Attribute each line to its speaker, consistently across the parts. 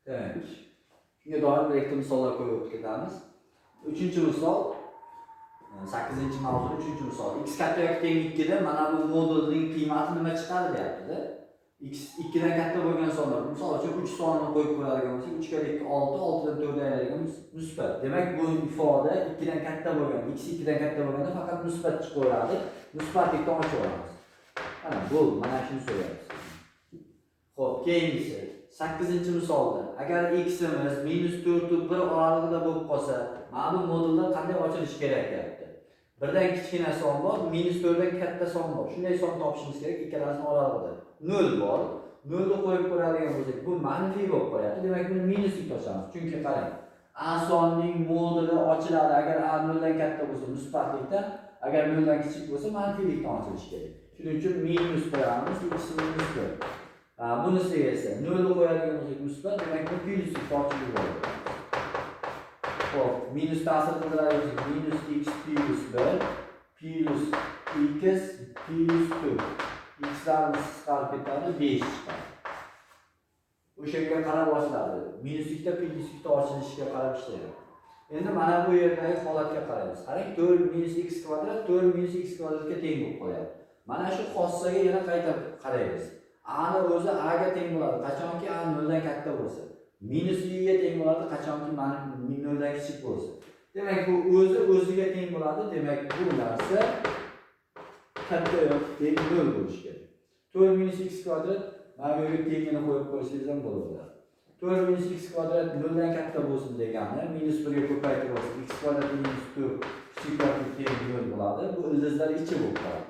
Speaker 1: Demak, shunga doir bir ikkita misollar qo'yib o'tib ketamiz. Uchinchi misol, 8-mavzu, uchinchi misol. X katta yoki teng 2 da mana bu modulning qiymati nima chiqadi deyapti-da. X 2 dan katta bo'lgan sonlar, misol uchun 3 sonini qo'yib qo'yadigan bo'lsak, 3 kare 2 6, 6 dan 4 ayiradigan musbat. Demak, bu ifoda 2 dan katta bo'lgan, x 2 dan katta bo'lganda faqat musbat chiqaveradi. Musbatlikdan ochib olamiz. Mana bu, mana shuni so'rayapmiz. Xo'p, keyingisi 8-misolda agar x'imiz -4 va 1 oralig'ida bo'lib qolsa, mana bu modulda qanday ochilishi kerak deyapti. Birdan kichkina son bor, -4 dan katta son bor. Shunday son topishimiz kerak ikkalasini oralig'ida. 0 bor. 0 ni qo'yib ko'radigan bo'lsak, bu manfiy bo'lib qolyapti. Demak, buni minuslik ochamiz. Chunki qarang, a sonning moduli ochiladi agar a 0 dan katta bo'lsa musbatlikdan, agar 0 dan kichik bo'lsa manfiylikdan ochilishi kerak. Shuning uchun minus qo'yamiz, x minus 1. Bunisi esa 0 ni qo'yadigan bo'lsak musbat, demak bu plyuslikka ochilib bo'ladi. Xo'p, minus ta'sir qildiradigan bo'lsak minus x plus 1 plus x plus 4. Xlarimiz qisqarib ketadi, 5 chiqadi. O'shanga qarab ochiladi. Minuslikda plyuslikda ochilishiga qarab ishlaydi. Endi mana bu yerdagi holatga qaraymiz. Qarang, 4 minus x kvadrat 4 minus x kvadratga teng bo'lib qolyapti. Mana shu xossaga yana qayta qaraymiz. A ni o'zi a ga teng bo'ladi, qachonki a 0 dan katta bo'lsa. Minus y ga teng bo'ladi, qachonki 0 dan kichik bo'lsa. Demak, bu o'zi o'ziga teng bo'ladi. Demak, bu narsa katta yoki teng 0 bo'lishi kerak. 4 minus x kvadrat mana bu yerga tengini qo'yib qo'ysangiz ham bo'laveradi. 4 minus x kvadrat 0 dan katta bo'lsin degani minus 1 ga ko'paytirib olsak x kvadrat minus 4 kichik yoki teng 0 bo'ladi. Bu ildizlar ichi bo'lib qoladi.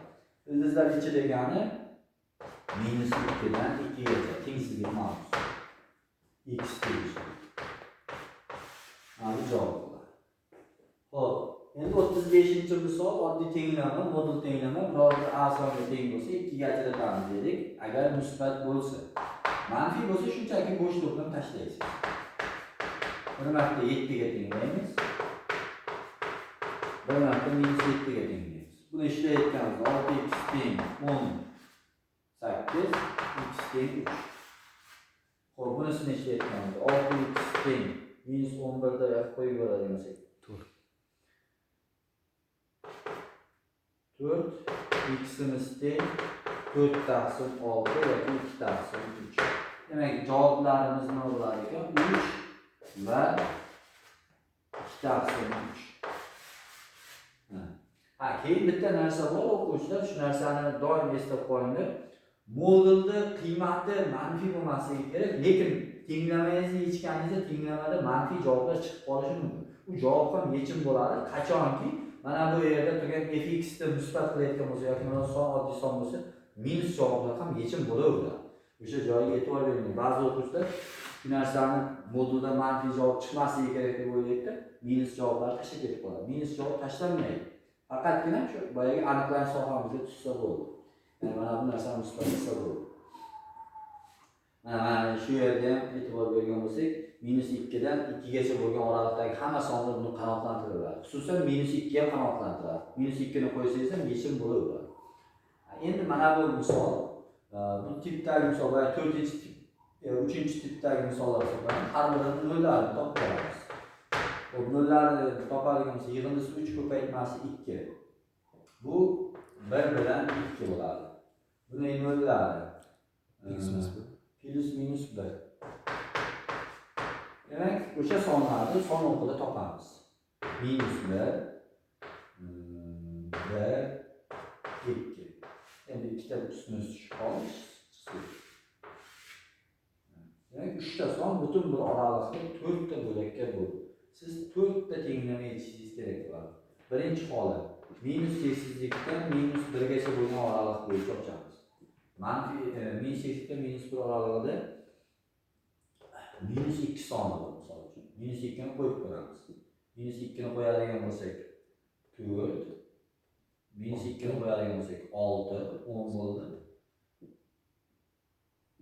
Speaker 1: Ildizlar ichi degani minus 2 dan 2 gacha tengsizlik mavzusi. X tegishli. Mana bu javob bo'ladi. Xo'p, endi 35-misol oddiy tenglama, modul tenglama, biror bir a songa teng bo'lsa 2 ga ajratamiz dedik. Agar musbat bo'lsa, manfiy bo'lsa shunchaki bo'sh to'plam tashlaysiz. Bir marta 7 ga tenglaymiz. Bir marta minus 7 ga tenglaymiz. Buni ishlayotganimizda 6x teng 18, x teng 3. Xo'p, bunisini ishlayotganimizda 6x teng minus 11 da yoqib qo'yib yuboradigan bo'lsak
Speaker 2: 4.
Speaker 1: 4 x'imiz teng 4 taqsim 6 yoki 2 taqsim 3. Demak, javoblarimiz nima bo'ladi ekan? 3 va 2 taqsim 3. Ha, keyin bitta narsa bor o'quvchilar, shu narsani doim eslab qolinglar. Modulni qiymati manfiy bo'lmasligi kerak, lekin tenglamangizni yechganingizda tenglamada manfiy javoblar chiqib qolishi mumkin. U javob ham yechim bo'ladi, qachonki mana bu yerda turgan fx ni musbat qilayotgan bo'lsa yoki mana son oddiy son bo'lsa, minus javoblar ham yechim bo'laveradi. O'sha joyiga e'tibor bering. Ba'zi o'quvchilar shu narsani modulda manfiy javob chiqmasligi kerak deb o'ylaydi, minus javoblar tashlab ketib qoladi. Minus javob tashlanmaydi. Faqatgina shu boyagi aniqlanish sohamizga tushsa bo'ldi. Ya'ni mana bu narsani musbat qilsa bo'ldi. Mana shu yerda ham e'tibor bergan bo'lsak, minus 2 dan 2 gacha bo'lgan oraliqdagi hamma sonlar buni qanoatlantiradi. Xususan minus 2 ham qanoatlantiradi. Minus 2 ni qo'ysangiz ham yechim bo'laveradi. Endi mana bu misol, bu tipdagi misol, boya 4-tip, 3-tipdagi misollar hisoblanadi. Har birini nollarini topib olamiz. Xo'p, nollarni topadigan bo'lsak, yig'indisi 3 ko'paytmasi 2. Bu 1 bilan 2 bo'ladi. Buning nollari
Speaker 2: X minus 1.
Speaker 1: Plus minus 1. Demak, o'sha sonlarni son o'qida topamiz. Minus 1, 1, 2. Endi ikkita ustma ust tushib qoldi. Demak, 3 ta son butun bir oraliqda 4 ta bo'lakka bo'ldi. Siz 4 ta tenglama yechishingiz kerak bo'ladi. Birinchi holat minus tengsizlikdan minus 1 gacha bo'lgan oraliq bo'yicha ochamiz. Manfiy minus tengsizlikdan minus 1 oralig'ida minus 2 soni bor, misol uchun. Minus 2 ni qo'yib ko'ramiz. Minus 2 ni qo'yadigan bo'lsak 4, minus 2 ni qo'yadigan bo'lsak 6, 10 bo'ldi.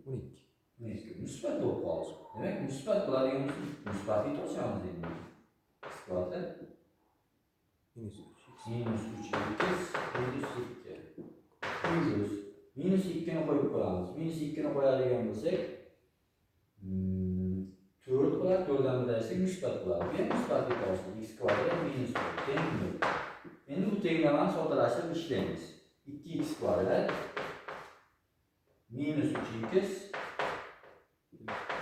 Speaker 2: 12.
Speaker 1: 12 musbat bo'lib qoldi. Demak, musbat bo'ladigan bo'lsa, musbatlik ochamiz endi. X kvadrat
Speaker 2: Minus 3.
Speaker 1: Minus 3 x minus 2 plus minus 2 ni qo'yib ko'ramiz. Minus 2 ni qo'yadigan bo'lsak, 4, bo'ladi, 4dan 1 ayirsak musbat bo'ladi. Bu ham musbatlikda ochiladi. X kvadrat minus 4 teng 0. Endi bu tenglamani soddalashtirib ishlaymiz. 2x kvadrat minus 3x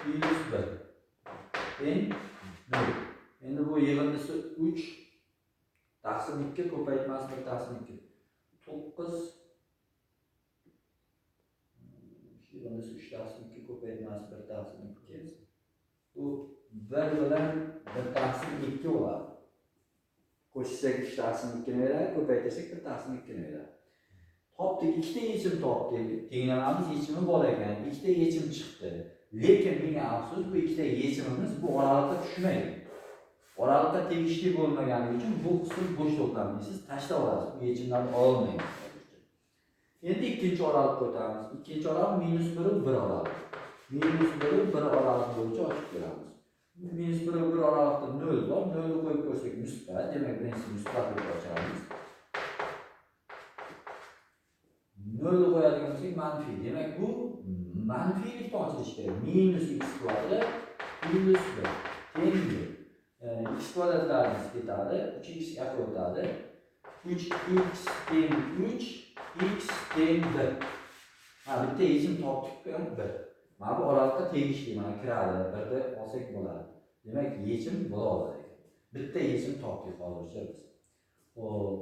Speaker 1: plus 1 teng 0. Endi bu yig'indisi 3 taqsim 2 ko'paytmasi 1 taqsim 2. 9 yig'indisi 3 taqsim 2 ko'paytmasi 1 taqsim 2. Bu 1 bilan 1 taqsim 2 bo'ladi. Qo'shsak 3 taqsim 2 ni beradi, ko'paytirsak 1 taqsim 2 ni beradi. Topdik, ikkita yechim topdik. Tenglamamiz yechimi bor ekan, ikkita yechim chiqdi. Lekin ming afsus, bu ikkita yechimimiz bu oraliqqa tushmaydi. Oraliqqa tegishli bo'lmagani uchun bu qism bo'sh to'plam deysiz, tashlab olasiz. Bu yechimlarni olmaymiz. Endi ikkinchi oraliqqa o'tamiz. Ikkinchi oraliq minus 1 1 oraliq. Minus 1 1 oraliq bo'yicha ochib ko'ramiz. Minus 1 1 oraliqda 0 bor. 0 ni qo'yib ko'rsak musbat, demak birinchisi musbat deb ochamiz. 0 ni qo'yadigan bo'lsak manfiy. Demak bu manfiylikdan ochilishi kerak. Minus x kvadrat plus 1 teng 0. X kvadratlarimiz ketadi, 3x yoqqa o'tadi. 3x teng 3, x teng 1. Ha, bitta yechim topdik-ku, 1. Mana bu oraliqqa tegishli, mana kiradi, 1 ni olsak bo'ladi. Demak, yechim bo'la oladi ekan. Bitta yechim topdik hozircha biz. Xo'p,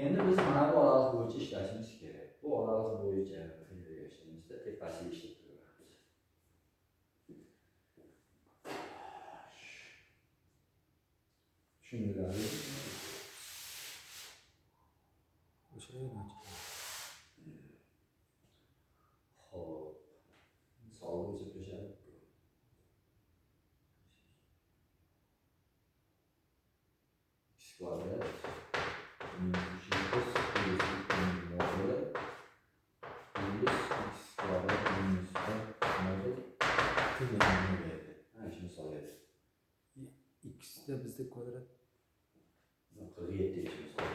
Speaker 1: endi biz mana bu oraliq bo'yicha ishlashimiz kerak. Bu oraliq bo'yicha ishlaymizda, tepasiga ishlab turaveramiz. Tushundinglarmi? Xo'p, misol bo'yicha tushadi. X kvadrat minus 3x plus 2 moduli plus x kvadrat minus 1 modul teng 0 berdi. Mana shu misol edi.
Speaker 2: X'da bizda kvadrat
Speaker 1: 47 misol.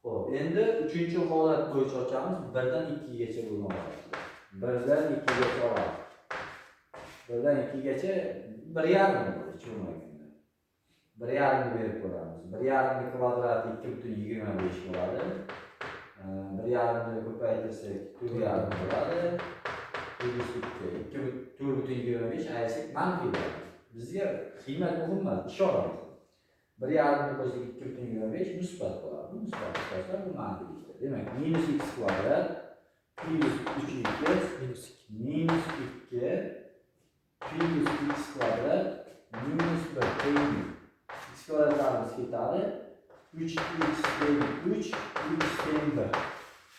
Speaker 1: Xo'p, endi 3-chi holat bo'yicha ochamiz. 1dan 2 gacha bo'lgan holat. 1dan 2 gacha olamiz. 1dan 2 gacha 1,5 bo'ladi, hech bo'lmaganda. 1,5 ni berib ko'ramiz. 1,5 ni kvadrati 2,25 bo'ladi. 1,5 ni ko'paytirsak 4,5 bo'ladi. Plus 2, 4,25 ayirsak manfiy bo'ladi. Bizga qiymat muhim emas, ishora muhim. 1,5 ni qo'shsak 2,25 musbat bo'ladi. Bu musbat bo'lsa, bu manfiylikda. Demak, minus x kvadrat plus 3x minus 2 plus x kvadrat minus 1 teng x kvadratlarimiz ketadi. 3x teng 3, x teng 1.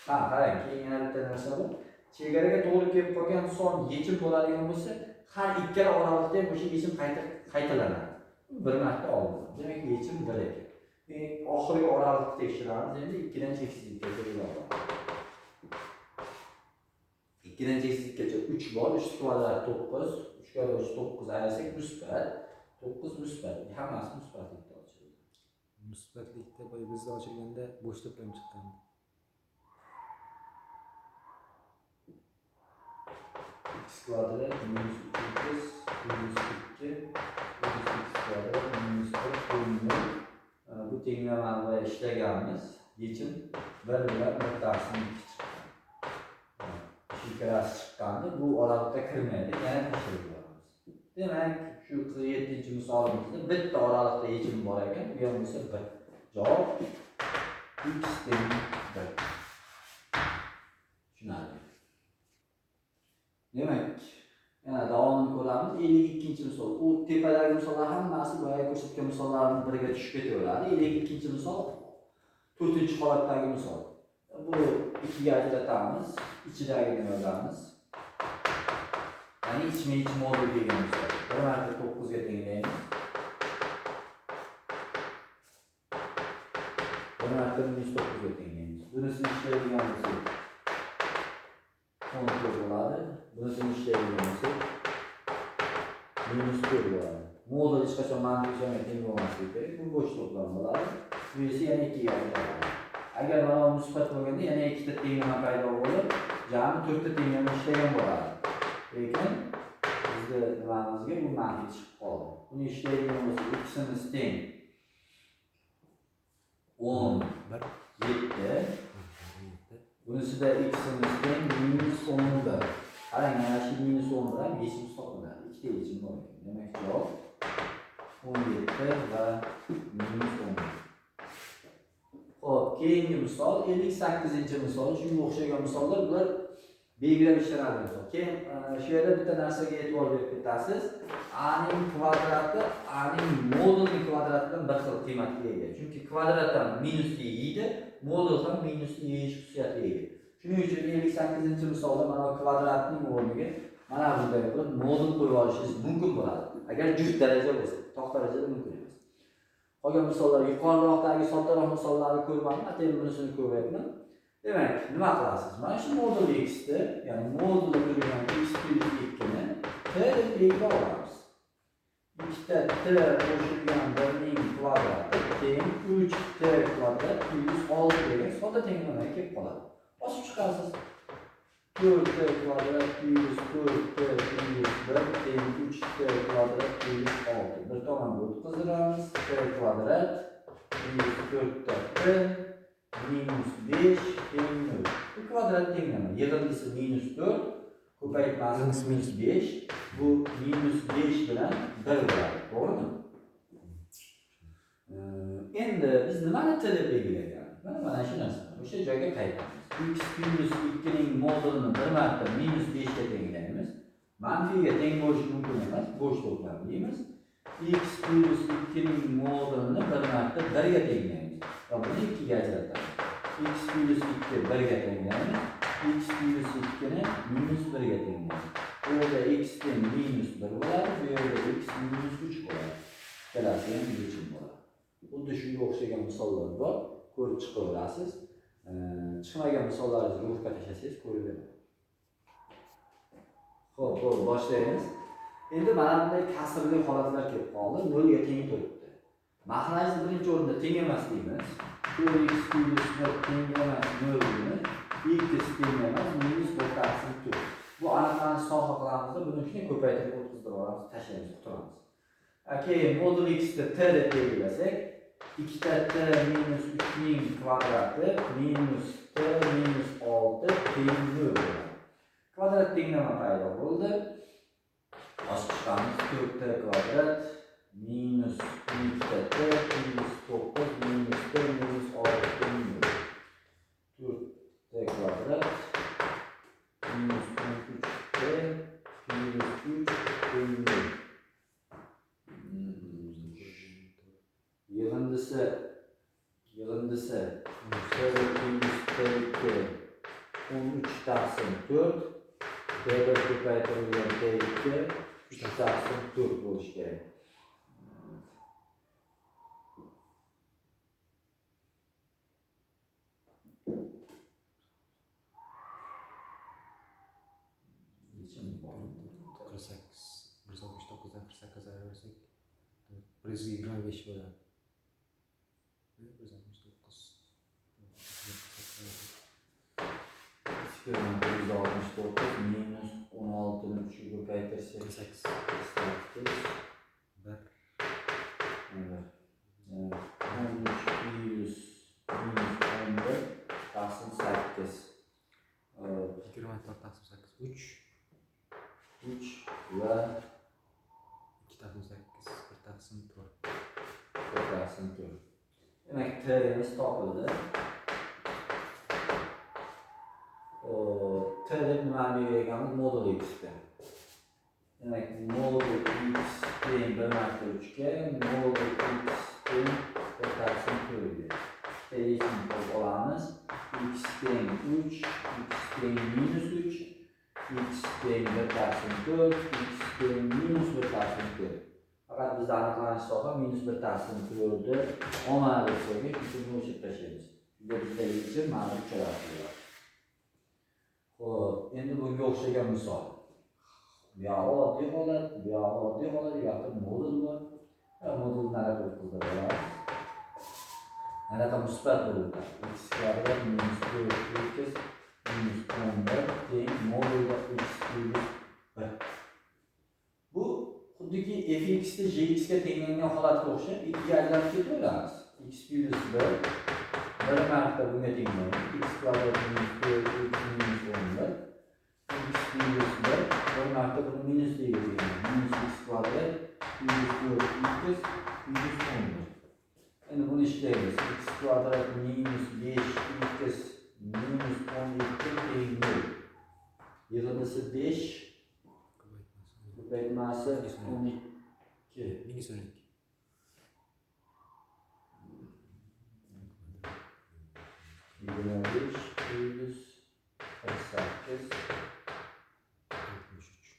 Speaker 1: Ha, qarang, keyin yana bitta narsa bor. Chegaraga to'g'ri kelib qolgan son yechim bo'ladigan bo'lsa, har ikkala oraliqda ham o'sha yechim qaytalanadi. Bir marta olinadi. Demak, yechim 1 ekan. Oxirgi oraliqni tekshiramiz. Endi 2dan cheksizlikkacha bo'ladi. 2dan cheksizlikkacha 3 bor. 3 kvadrat 9, 3 kvadrat 3 9 ayirsak musbat. 9 musbat. Hammasi musbatlikda ochildi.
Speaker 2: Musbatlikda boya bizda ochilganda bo'sh to'plam chiqqan.
Speaker 1: X kvadrat minus 3x plus 2 plus x kvadrat minus 1 teng 0. Bu tenglamani boya ishlaganmiz. Yechim 1 bilan 1 taqsim 2 chiqqan. Shu ikkalasi chiqqanda bu oraliqqa kirmaydi, yana tashlab yuboramiz. Demak, shu 47-misolimizda bitta oraliqda yechim bor ekan, u ham bo'lsa 1. Javob x teng 1. Tushunarli. Demak, yana davomini ko'ramiz. 52-misol. U tepadagi misollar hammasi boya ko'rsatgan misollarning biriga tushib ketaveradi. 52-misol 4-holatdagi misol. Bu 2ga ajratamiz, ichidagini yozamiz. Ya'ni ichma-ich modul degan misol. Bir marta 9 ga tenglaymiz. Bir marta minus 9 ga tenglaymiz. Bunisini ishlaydigan bo'lsak 14 bo'ladi. Bunisini ishlaydigan bo'lsak minus 4 bo'ladi. Modul hech qachon manfiy songa teng bo'lmasligi kerak. Bu bo'sh to'plam bo'ladi. Bu esa yana 2 ga ajraladi. Agar mana bu musbat bo'lganda yana ikkita tenglama paydo bo'lib, jami 4 ta tenglama ishlagan bo'ladi. Lekin bizda Ko'paytirmamizga bu manfiy chiqib qoldi. Buni ishlaydigan bo'lsak, x'imiz teng 17. Bunisida x'imiz teng minus 11. Qarang, mana shu minus 11 ham yechim hisoblanadi. Ikkita yechim bor ekan. Demak, javob 17 va minus 11. Xo'p, keyingi misol 58-misol. Shunga o'xshagan misollar bular belgilab ishlanadi misol. Keyin shu yerda bitta narsaga e'tibor berib ketasiz. A ning kvadrati A ning modulning kvadratidan bir xil qiymatga ega. Chunki kvadrat ham minusni yeydi, modul ham minusni yeyish xususiyatiga ega. Shuning uchun 58-misolda mana bu kvadratning o'rniga mana bunday qilib modul qo'yib olishingiz mumkin bo'ladi. Agar juft daraja bo'lsa, toq darajada mumkin emas. Qolgan misollar yuqoriroqdagi soddaroq misollarni ko'rmadim, atayin bunisini ko'ryapman. Demak, nima qilasiz? Mana shu modul x ni, ya'ni modulda turgan x plus 2 ni t deb belgilab olamiz. 2ta t qo'shilgan 1 ning kvadrati teng 3t kvadrat plus 6 degan sodda tenglamaga kelib qoladi. Bosib chiqasiz. 4t kvadrat plus 4t plus 1 teng 3t kvadrat plus 6. Bir tomonga o'tkazdiramiz. T kvadrat plus 4ta t minus 5 teng 0. Bu kvadrat tenglama. Yig'indisi minus 4, ko'paytmasi minus 5. Bu minus 5 bilan 1 bo'ladi. To'g'rimi? Endi biz nimani t deb belgilaganmiz? Mana shu narsani. O'sha joyga qaytamiz. X plus 2 ning modulini bir marta minus 5 ga tenglaymiz. Manfiyga teng bo'lishi mumkin emas, bo'sh to'plam deymiz. X plus 2 ning modulini bir marta 1 ga tenglaymiz. Va buni 2 ga ajratamiz. X plus 2 1 ga tenglaymiz. X plus 2 ni minus 1 ga tenglaymiz. Bu yerda x teng minus 1 bo'ladi, bu yerda x minus 3 bo'ladi. Ikkalasi ham yechim bo'ladi. Xuddi shunga o'xshagan misollar bor. Ko'rib chiqaverasiz. Chiqmagan misollaringizni guruhga tashlasangiz ko'rib beradi. Xo'p, bo'ldi, boshlaymiz. Endi mana bunday kasrli holatlar kelib qoldi. 0 ga teng turibdi. Mahrajni birinchi o'rinda teng emas deymiz. 4x plus 1 teng emas 0 deymiz. X teng emas minus 1 taqsim 4. Bu aniqlanish soha qilamizda buni shunday ko'paytirib o'tkazdirib olamiz, tashlaymiz, qutulamiz. Keyin modul x ni t deb belgilasak, 2ta t minus 3 ning kvadrati minus t minus 6 teng 0 bo'ladi. Kvadrat tenglama paydo bo'ldi. Oshib chiqamiz 4t kvadrat minus 2ta t plus 9 minus t minus 6 teng 0. 4t kvadrat minus 13t plus 3 teng 0. Yig'indisi t plus t2 13 taqsim 4, t1 ko'paytirilgan t2 3 taqsim 4 bo'lishi kerak. Yechim bor.
Speaker 2: 48 169 dan 48 ayirsak 125 bo'ladi. 169
Speaker 1: 169 minus 16 ni 3 ga ko'paytirsak
Speaker 2: 48
Speaker 1: 48
Speaker 2: 1
Speaker 1: 1 13 plus minus 11 taqsim 8
Speaker 2: 24 taqsim 8 3
Speaker 1: 3 va
Speaker 2: 2 taqsim 8 1 taqsim 4
Speaker 1: 1 taqsim 4. Demak, t'imiz topildi. T deb nimani belgilaganmiz? Modul x ni. Demak, modul x teng 1 marta 3 ga, modul x teng 1 taqsim 4 ga. T yechimini topib olamiz. X teng 3, x teng minus 3, x teng 1 taqsim 4, x teng minus 1 taqsim 4. Faqat bizda aniqlanish soha minus 1 taqsim 4 ni olmadi deb qo'ygan, shuning uchun o'chirib tashlaymiz. Shunda bizda yechim mana bu uchalasi bo'ladi. Xo'p, endi bunga o'xshagan misol. Bu yog'i oddiy holat, bu yog'i oddiy holat, bu yoqda modul bor. Modulni nariyoqqa o'tkazib olamiz. Nariyoqqa musbat bo'lib o'tadi. X kvadrat minus 4x minus 11 teng modulda x plus 1. Bu Xuddiki fx ni gx ga tenglangan holatga o'xshab 2 ga ajratib ketaveramiz. X plyus 1 bir marta bunga teng bo'ladi. X kvadrat minus 4 x minus 11. X plyus 1 bir marta buni minusligiga teng. Minus x kvadrat plyus 4x plyus 11. Endi buni ishlaymiz. X kvadrat minus 5x minus 12 teng 0. Yig'indisi 5, ko'paytmasi 12.
Speaker 2: Minus 12.
Speaker 1: 25 plyus 48
Speaker 2: 63.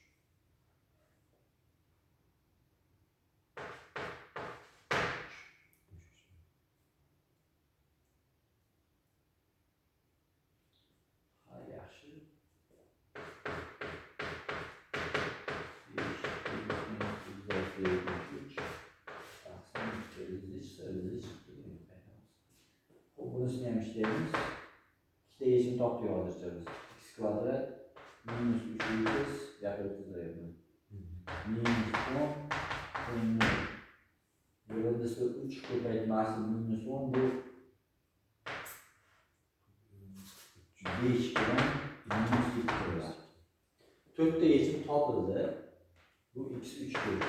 Speaker 1: Ha, yaxshi. 5 plus 73 taqsim 2. Xo'p, bunisini ham ishlaymiz. Ikkita yechim topdik hozircha biz. X kvadrat minus 3x gapirib tuzayapman. Minus 10 teng 0. Yig'indisi 3 ko'paytmasi minus 10 bu 5 bilan minus 2 bo'ladi. 4 ta yechim topildi. Bu x3 bo'ldi.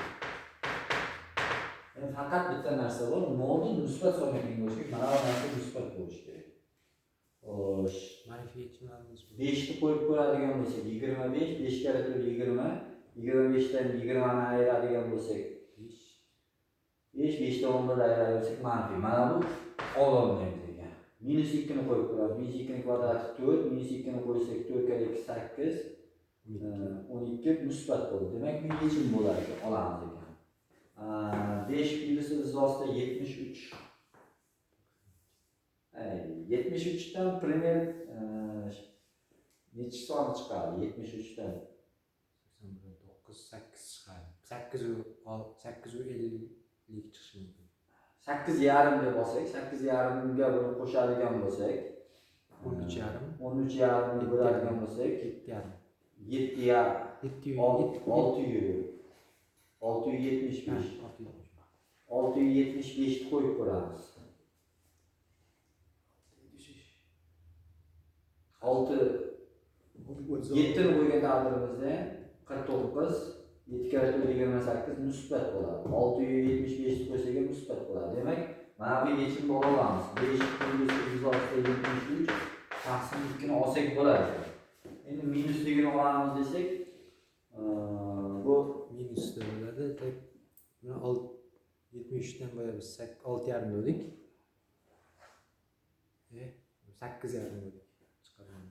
Speaker 1: Yani faqat bitta narsa bor, modul musbat songa teng bo'lishi kerak. Mana bu narsa musbat bo'lishi kerak. Xo'sh,
Speaker 2: Manfiy yechimlarimiz
Speaker 1: 5 ni qo'yib ko'radigan bo'lsak, 25, 5 karra 4 20, 25 dan 20 ni ayiradigan bo'lsak,
Speaker 2: 5.
Speaker 1: 5, 5 dan 11 ayiradigan bo'lsak manfiy. Mana bu ololmaymiz ekan. Minus 2 ni qo'yib ko'ramiz. Minus 2 ni kvadrati 4, minus 2 ni qo'ysak 4 karra 2 8, 12 musbat bo'ldi. Demak, bu yechim bo'lar ekan, olamiz ekan. 5 plyus ostida 73. 73 dan primer nechi son chiqadi? 73 dan
Speaker 2: 89, 8 chiqadi. 8 850 chiqishi mumkin.
Speaker 1: 8,5 deb olsak, 8,5 ga buni qo'shadigan bo'lsak,
Speaker 2: 13,5.
Speaker 1: 13,5 ga bo'ladigan bo'lsak,
Speaker 2: 7,5.
Speaker 1: 7,5
Speaker 2: 7
Speaker 1: 600 675. 675 ni qo'yib ko'ramiz. 6 7 ni qo'ygan taqdirimizda 49, 7 karra 4 28 musbat bo'ladi. 675 ni qo'ysak ham musbat bo'ladi. Demak, mana bu yechimni ola olamiz. 5 plyus 73 taqsim 2 ni olsak bo'ladi. Endi minusligini olamiz desak, bu
Speaker 2: minusda bo'ladi. Tak, buni 73 dan boya biz 6,5 dedik. 8,5 dedik. Chiqargan.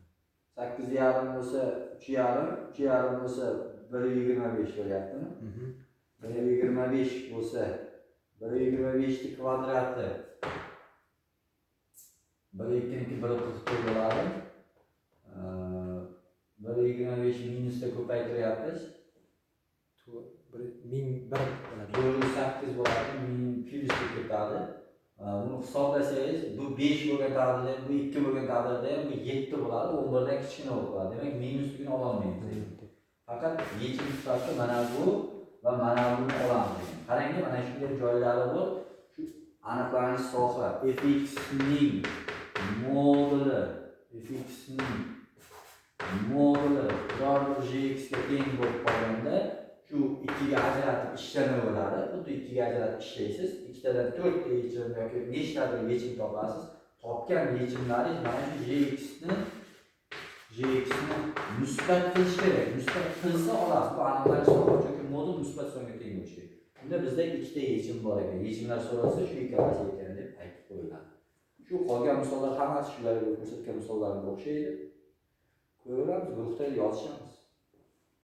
Speaker 1: 8,5 bo'lsa 3,5, 3,5 bo'lsa 1,25 bo'lyaptimi? 1,25 bo'lsa 1,25 ni kvadrati 1,2 1,44 bo'ladi. 1,25 minusda ko'paytiryapmiz.
Speaker 2: 1001 bo'ladi.
Speaker 1: 408 bo'ladi, 1000 plyusga ketadi. Buni hisoblasangiz, bu 5 bo'lgan taqdirda ham, bu 2 bo'lgan taqdirda ham bu 7 bo'ladi, 11 dan kichkina bo'lib qoladi. Demak, minusligini ololmaymiz. Faqat yechim sifatida mana bu va mana buni olamiz degan. Qarangki, mana shunday joylari bor. Shu aniqlanish soha fx ning moduli, fx ning moduli biror bir gx ga teng bo'lib qolganda shu 2 ga ajratib ishlanaveradi. Xuddi 2 ga ajratib ishlaysiz. Ikkitadan 4 ta yechim yoki nechtadir yechim topasiz. Topgan yechimlaringiz mana shu gx ni musbat qilish kerak. Musbat qilsa olasiz. Bu aniqlanish soha, chunki modul musbat songa teng bo'lishi kerak. Unda bizda ikkita yechim bor ekan. Yechimlar so'ralsa shu ikkalasi ekan deb aytib qo'yiladi. Shu qolgan misollar hammasi shularga ko'rsatgan misollarga o'xshaydi. Ko'raveramiz, guruhda yozishamiz.